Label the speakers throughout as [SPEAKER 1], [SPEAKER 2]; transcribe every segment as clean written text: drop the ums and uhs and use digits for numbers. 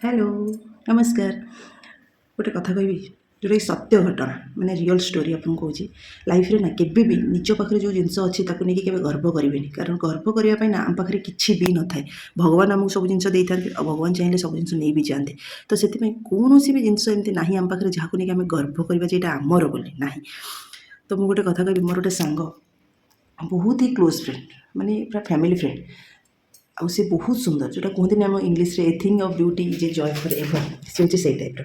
[SPEAKER 1] Hello, ନମସ୍କାର। ଗୋଟେ କଥା କହିବି, ଯେଉଁଟାକି ସତ୍ୟ ଘଟଣା, ମାନେ ରିଅଲ୍ ଷ୍ଟୋରି ଆପଣଙ୍କୁ କହୁଛି। ଲାଇଫ୍ରେ ନା କେବେ ବି ନିଜ ପାଖରେ ଯେଉଁ ଜିନିଷ ଅଛି, ତାକୁ ନେଇକି କେବେ ଗର୍ବ କରିବେନି। କାରଣ ଗର୍ବ କରିବା ପାଇଁ ନା ଆମ ପାଖରେ କିଛି ବି ନଥାଏ। ଭଗବାନ ଆମକୁ ସବୁ ଜିନିଷ ଦେଇଥାନ୍ତି ଆଉ ଭଗବାନ ଚାହିଁଲେ ସବୁ ଜିନିଷ ନେଇ ବି ଯାଆନ୍ତି। ତ ସେଥିପାଇଁ କୌଣସି ବି ଜିନିଷ ଏମିତି ନାହିଁ ଆମ ପାଖରେ, ଯାହାକୁ ନେଇକି ଆମେ ଗର୍ବ କରିବା ଯେ ଏଇଟା ଆମର ବୋଲି ନାହିଁ। ତ ମୁଁ ଗୋଟେ କଥା କହିବି। ମୋର ଗୋଟେ ସାଙ୍ଗ, ବହୁତ ହି କ୍ଲୋଜ୍ ଫ୍ରେଣ୍ଡ, ମାନେ ପୁରା ଫ୍ୟାମିଲି ଫ୍ରେଣ୍ଡ, ଆଉ ସେ ବହୁତ ସୁନ୍ଦର। ଯେଉଁଟା କୁହନ୍ତିନି ଆମ ଇଂଲିଶରେ, "A thing of beauty is a joy for ever", ସେ ହେଉଛି ସେଇ ଟାଇପ୍ର।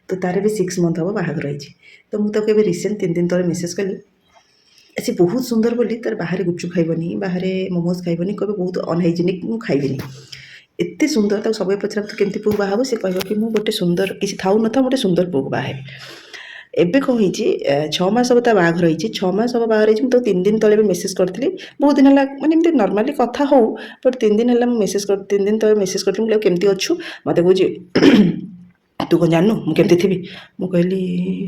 [SPEAKER 1] ତ ତାର ଏବେ 6 ମନ୍ଥ ହେବ ବାହାଘର ହେଇଛି। ତ ମୁଁ ତାକୁ ଏବେ ରିସେଣ୍ଟ 3 ଦିନ ତଳେ ମେସେଜ୍ କଲି। ସେ ବହୁତ ସୁନ୍ଦର ବୋଲି ତାର ବାହାରେ ଗୁପଚୁପ୍ ଖାଇବନି, ବାହାରେ ମୋମୋସ୍ ଖାଇବନି, କହିବ ବହୁତ ଅନହାଇଜେନିକ୍, ମୁଁ ଖାଇବିନି। ଏତେ ସୁନ୍ଦର, ତାକୁ ସବୁବେଳେ ପଚାରିବ, "ତୁ କେମିତି ପୁଅକୁ ବାହା ହବୁ?" ସେ କହିବ କି ମୁଁ ଗୋଟେ ସୁନ୍ଦର, କିଛି ଥାଉ ନଥାଉ, ଗୋଟେ ସୁନ୍ଦର ପୁଅକୁ ବାହା ହେବି। ଏବେ କ'ଣ ହେଇଛି, 6 ମାସ ହେବ ତା ବାହାଘର ହେଇଛି। 6 ମାସ ହେବ ବାହାଘର ହେଇଛି। ମୁଁ ତାକୁ 3 ଦିନ ତଳେ ବି ମେସେଜ୍ କରିଥିଲି। ବହୁତ ଦିନ ହେଲା ମାନେ ଏମିତି ନର୍ମାଲି କଥା ହଉ, ବଟ୍ 3 ଦିନ ହେଲା ମୁଁ ମେସେଜ୍ କରି 3 ଦିନ ତଳେ ମେସେଜ୍ କରିଥିଲି। ମୁଁ କହିଲି, "କେମିତି ଅଛୁ?" ମୋତେ କହୁଛି, "ତୁ କ'ଣ ଜାଣିନୁ ମୁଁ କେମିତି ଥିବି?" ମୁଁ କହିଲି,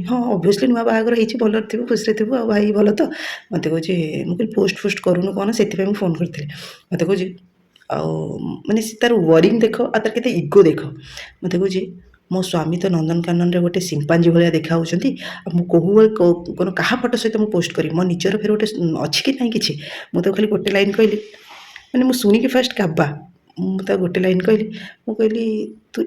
[SPEAKER 1] "ହଁ, ଅବଭିୟସଲି ନୂଆ ବାହାଘର ହେଇଛି, ଭଲରେ ଥିବୁ, ଖୁସିରେ ଥିବୁ। ଆଉ ଭାଇ ଭଲ ତ?" ମୋତେ କହୁଛି, ମୁଁ କହିଲି, "ପୋଷ୍ଟ ଫୋଷ୍ଟ କରୁନୁ କ'ଣ, ସେଥିପାଇଁ ମୁଁ ଫୋନ୍ କରିଥିଲି।" ମୋତେ କହୁଛି, ଆଉ ମାନେ ସେ ତାର ୱରିଂ ଦେଖ ଆଉ ତାର କେତେ ଇଗୋ ଦେଖ। ମୋତେ କହୁଛି, "ମୋ ସ୍ୱାମୀ ତ ନନ୍ଦନକାନନରେ ଗୋଟେ ସିମ୍ପାଞ୍ଜି ଭଳିଆ ଦେଖାହେଉଛନ୍ତି, ଆଉ ମୁଁ କେଉଁ କ'ଣ କାହା ଫଟୋ ସହିତ ମୁଁ ପୋଷ୍ଟ କରିବି? ମୋ ନିଜର ଫେର ଗୋଟେ ଅଛି କି ନାହିଁ କିଛି?" ମୁଁ ତାକୁ ଖାଲି ଗୋଟେ ଲାଇନ୍ କହିଲି, ମାନେ ମୁଁ ଶୁଣିକି ଫାଷ୍ଟ କାବା। ମୁଁ ତାକୁ ଗୋଟେ ଲାଇନ୍ କହିଲି, ମୁଁ କହିଲି, "ତୁ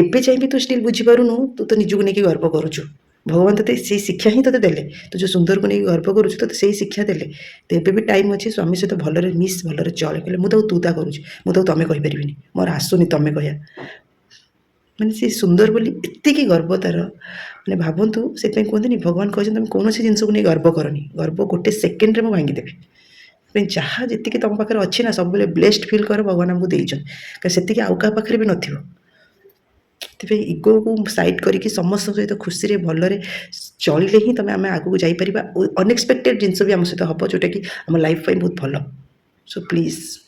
[SPEAKER 1] ଏବେ ଯାଏଁ ବି ତୁ ଷ୍ଟିଲ୍ ବୁଝିପାରୁନୁ? ତୁ ତ ନିଜକୁ ନେଇକି ଗର୍ବ କରୁଛୁ, ଭଗବାନ ତୋତେ ସେଇ ଶିକ୍ଷା ହିଁ ତୋତେ ଦେଲେ। ତୁ ଯେଉଁ ସୁନ୍ଦରକୁ ନେଇକି ଗର୍ବ କରୁଛୁ, ତୋତେ ସେଇ ଶିକ୍ଷା ଦେଲେ। ତ ଏବେ ବି ଟାଇମ୍ ଅଛି, ସ୍ୱାମୀ ସହିତ ଭଲରେ ମିଶ, ଭଲରେ ଚଳେ।" କହିଲେ, "ମୁଁ ତାକୁ ତୁ ତା କରୁଛି, ମୁଁ ତାକୁ ତମେ କହିପାରିବିନି, ମୋର ଆସୁନି ତମେ କହିବା।" ମାନେ ସେ ସୁନ୍ଦର ବୋଲି ଏତିକି ଗର୍ବ ତାର, ମାନେ ଭାବନ୍ତୁ। ସେଥିପାଇଁ କୁହନ୍ତିନି, ଭଗବାନ କହିଛନ୍ତି, ତମେ କୌଣସି ଜିନିଷକୁ ନେଇ ଗର୍ବ କରନି, ଗର୍ବ ଗୋଟେ ସେକେଣ୍ଡରେ ମୁଁ ଭାଙ୍ଗିଦେବି। ସେଥିପାଇଁ ଯାହା ଯେତିକି ତୁମ ପାଖରେ ଅଛି ନା, ସବୁବେଳେ ବ୍ଲେସ୍ଡ ଫିଲ୍ କର, ଭଗବାନ ଆମକୁ ଦେଇଛନ୍ତି। କାରଣ ସେତିକି ଆଉ କାହା ପାଖରେ ବି ନଥିବ। ସେଥିପାଇଁ ଇଗୋକୁ ସାଇଡ଼୍ କରିକି ସମସ୍ତଙ୍କ ସହିତ ଖୁସିରେ ଭଲରେ ଚଳିଲେ ହିଁ ତମେ ଆମେ ଆଗକୁ ଯାଇପାରିବା ଓ ଅନଏକ୍ସପେକ୍ଟେଡ଼ ଜିନିଷ ବି ଆମ ସହିତ ହେବ, ଯେଉଁଟାକି ଆମ ଲାଇଫ୍ ପାଇଁ ବହୁତ ଭଲ। So please.